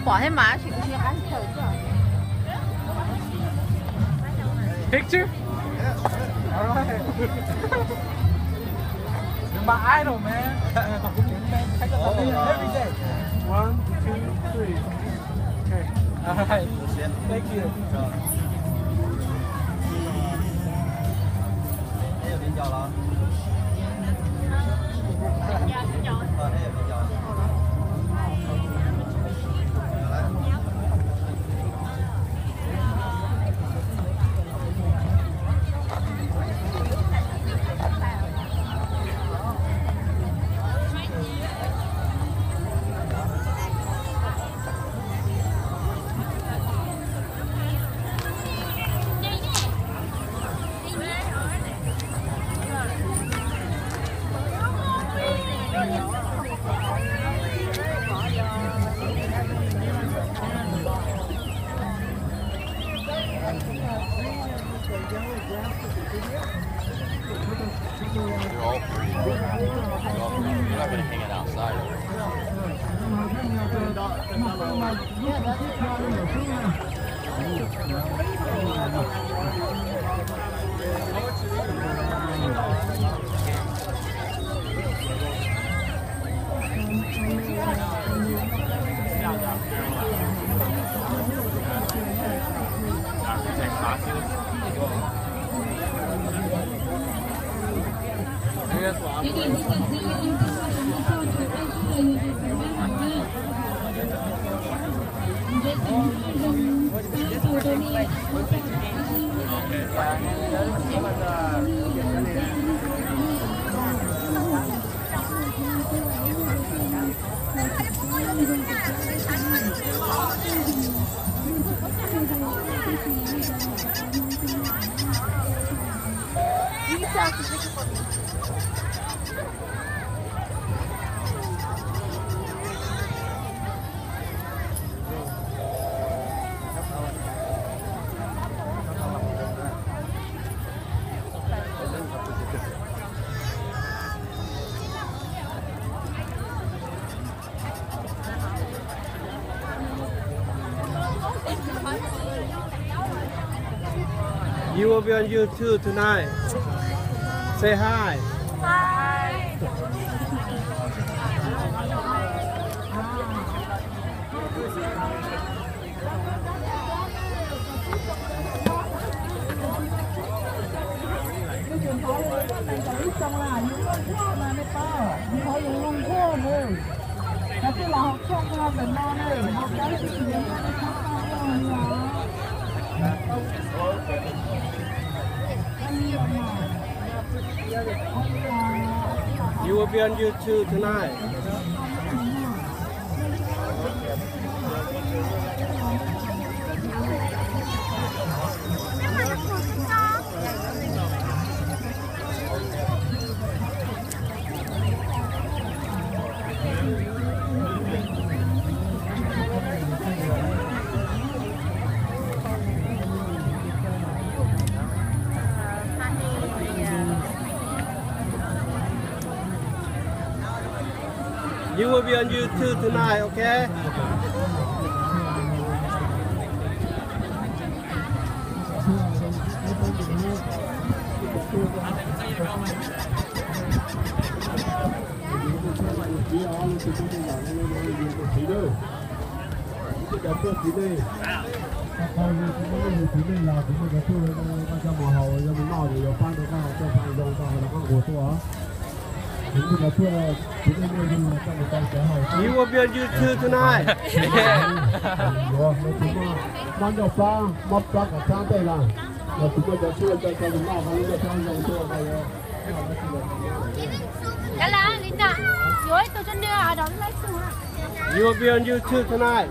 Pom thiab mas, tab sis kuv tsis nco qab chaw. Picture? All right. You're my idol, man. Every day. One, two, three. Okay. All right. Thank you. They're all pretty. They're all pretty. They're not gonna hang out outside. You will be on YouTube tonight. Say hi. Hi. You will be on YouTube tonight. You will be on YouTube tonight, okay? You will be on YouTube tonight. Mob nroj plab, mob plab kom txhab tej lawm. Los tus muaj cov tshuaj cov cov tus noj qhov lub nroj plab zoo tuaj. You will be on YouTube tonight.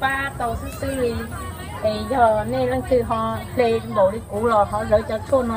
pab tau xwb xwb li. Es yog nej leej twg ho hle npaum li kuv los ho lawv cov tshuaj no